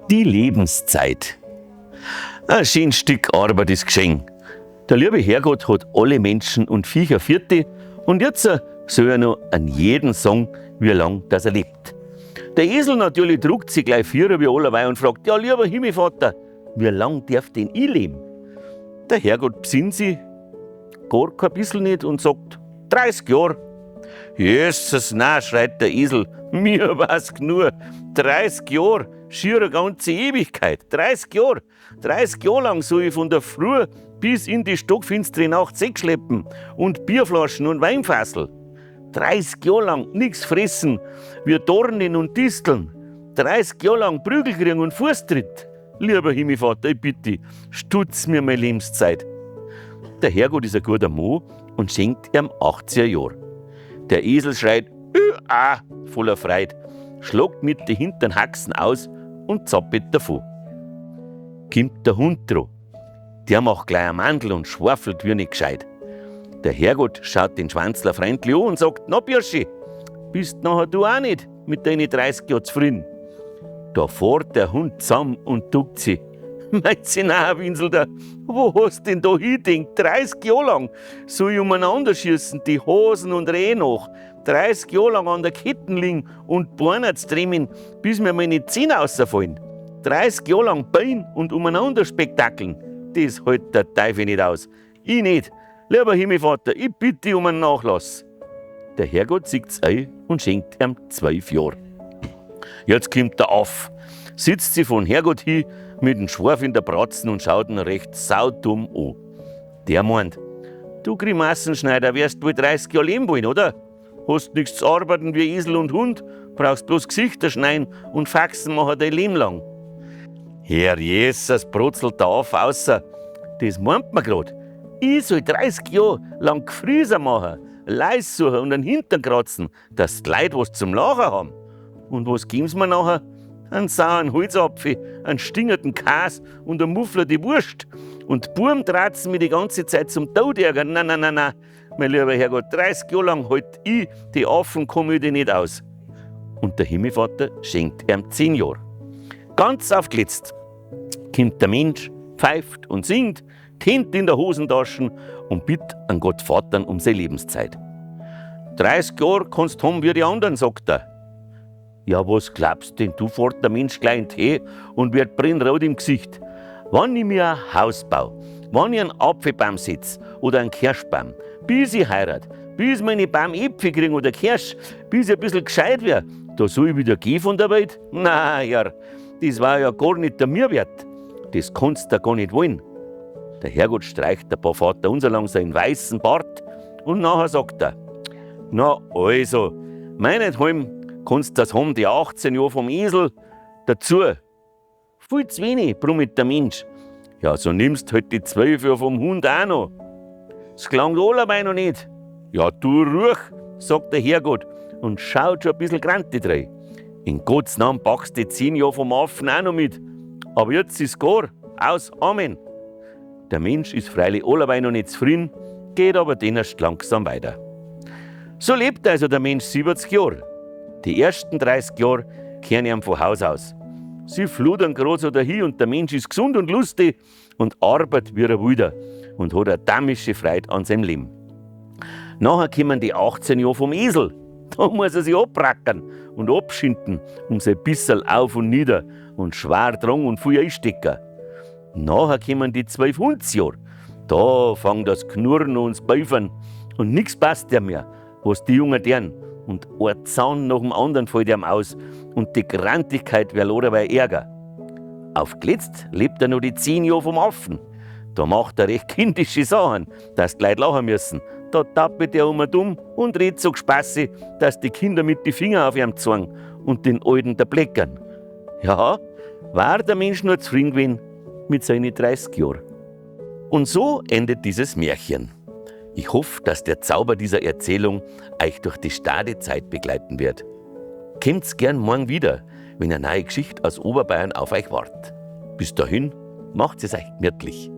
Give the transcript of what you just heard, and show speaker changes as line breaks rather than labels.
Die Lebenszeit. Ein schön Stück Arbeit ist geschehen. Der liebe Herrgott hat alle Menschen und Viecher vierte und jetzt soll er noch an jeden sagen, wie lang dass er lebt. Der Esel natürlich druckt sich gleich vierer wie allerweil und fragt, ja lieber Himmelvater, wie lang darf denn ich leben? Der Herrgott besinnt sich gar kein bissl nicht und sagt, 30 Jahre. Jesus, na, schreit der Esel, mir war's genug. 30 Jahre, schier eine ganze Ewigkeit. 30 Jahre. 30 Jahre lang soll ich von der Früh bis in die stockfinstere Nacht Säck schleppen und Bierflaschen und Weinfassel. 30 Jahre lang nix fressen, wie Dornen und Disteln. 30 Jahre lang Prügel kriegen und Fußtritt. Lieber Himmelvater, ich bitte, stutz mir meine Lebenszeit. Der Herrgott ist ein guter Mann und schenkt ihm 18 Jahre. Der Esel schreit, Ü-a, voller Freude, schlagt mit den hinteren Haxen aus und zappelt davon. Kommt der Hund dran. Der macht gleich einen Mandel und schwafelt wie nicht gescheit. Der Herrgott schaut den Schwanzler freundlich an und sagt, na Birschi, bist nachher du auch nicht mit deinen 30 Jahren zufrieden. Da fährt der Hund zusammen und duckt sich. Meinst du, nein, winselt er, wo hast denn da hingedenkt? 30 Jahre lang soll ich umeinander schießen, die Hosen und Rehe nach. 30 Jahre lang an der Ketten liegen und Beine trimmen, bis mir meine Zähne rausfallen. 30 Jahre lang Bein und umeinander spektakeln. Das hält der Teufel nicht aus. Ich nicht. Lieber Himmelvater, ich bitte dich um einen Nachlass. Der Herrgott sieht's ein und schenkt ihm 12 Jahre. Jetzt kommt der Aff, sitzt sie von Herrgott hin mit dem Schwarf in der Bratzen und schaut ihn recht saudumm an. Der meint, du Grimassenschneider, wirst wohl 30 Jahre leben wollen, oder? Hast nichts zu arbeiten wie Esel und Hund, brauchst bloß Gesichter schneiden und Faxen machen dein Leben lang. Herr Jesus, brutzelt der Affe außer, das meint man grad. Ich soll 30 Jahre lang Gefrieser machen, Leis suchen und den Hintern kratzen, dass die Leute was zum Lachen haben. Und was geben's mir nachher? Einen sauren Holzapfel, einen stingerten Kas und eine mufflerte Wurst. Und die Buben tratzen mich die ganze Zeit zum Tod ärgern. Nein, nein, nein, nein, mein lieber Herrgott, 30 Jahre lang halt ich die Affenkomödie nicht aus. Und der Himmelvater schenkt ihm 10 Jahre. Ganz auf letzt kommt der Mensch, pfeift und singt, die Hände in der Hosentaschen und bittet an Gott Vater um seine Lebenszeit. 30 Jahre kannst haben wie die anderen, sagt er. Ja, was glaubst denn du, fährt der Mensch gleich in Tee und wird brennrot im Gesicht. Wenn ich mir ein Haus baue, wenn ich einen Apfelbaum setz oder einen Kirschbaum, bis ich heirat, bis meine Baum Äpfel kriegen oder Kirsch, bis ich ein bisschen gescheit wär, da soll ich wieder gehen von der Welt? Na, Herr, das war ja gar nicht der mir wert. Das kannst du gar nicht wollen. Der Herrgott streicht ein paar Vater unser lang seinen weißen Bart und nachher sagt er, na also, meinethalben kannst das haben, die 18 Jahre vom Esel, dazu. Viel zu wenig, brummelt der Mensch. Ja, so nimmst halt die 12 Jahre vom Hund auch noch. Es klang allerweil noch nicht. Ja, du ruhig, sagt der Herrgott und schaut schon ein bisschen grantig rein. In Gottes Namen packst die 10 Jahre vom Affen auch noch mit. Aber jetzt ist gar. Aus, Amen. Der Mensch ist freilich allerweil noch nicht zufrieden, geht aber den erst langsam weiter. So lebt also der Mensch 70 Jahre. Die ersten 30 Jahre kehren ihm von Haus aus. Sie fludern grad so dahin und der Mensch ist gesund und lustig und arbeitet wie ein Wilder und hat eine damische Freude an seinem Leben. Nachher kommen die 18 Jahre vom Esel. Da muss er sich abrackern und abschinden um sein Bisserl auf und nieder und schwer tragen und viel einstecken. Nachher kommen die 12 Hundsjahre. Da fängt das Knurren und das Beifern und nix passt ja mehr, was die Jungen tun. Und ein Zahn nach dem anderen fällt ihm aus und die Grantigkeit wird allerweil ärger. Auf gletzt lebt er noch die 10 Jahre vom Affen. Da macht er recht kindische Sachen, dass die Leute lachen müssen. Da tappelt er um und um und redet so spaßig, dass die Kinder mit die Finger auf ihm zeigen und den Alten da bleckern. Ja, war der Mensch nur zufrieden gewesen mit seinen 30 Jahren. Und so endet dieses Märchen. Ich hoffe, dass der Zauber dieser Erzählung euch durch die stade Zeit begleiten wird. Kommt's gern morgen wieder, wenn eine neue Geschichte aus Oberbayern auf euch wartet. Bis dahin, macht's es euch gemütlich.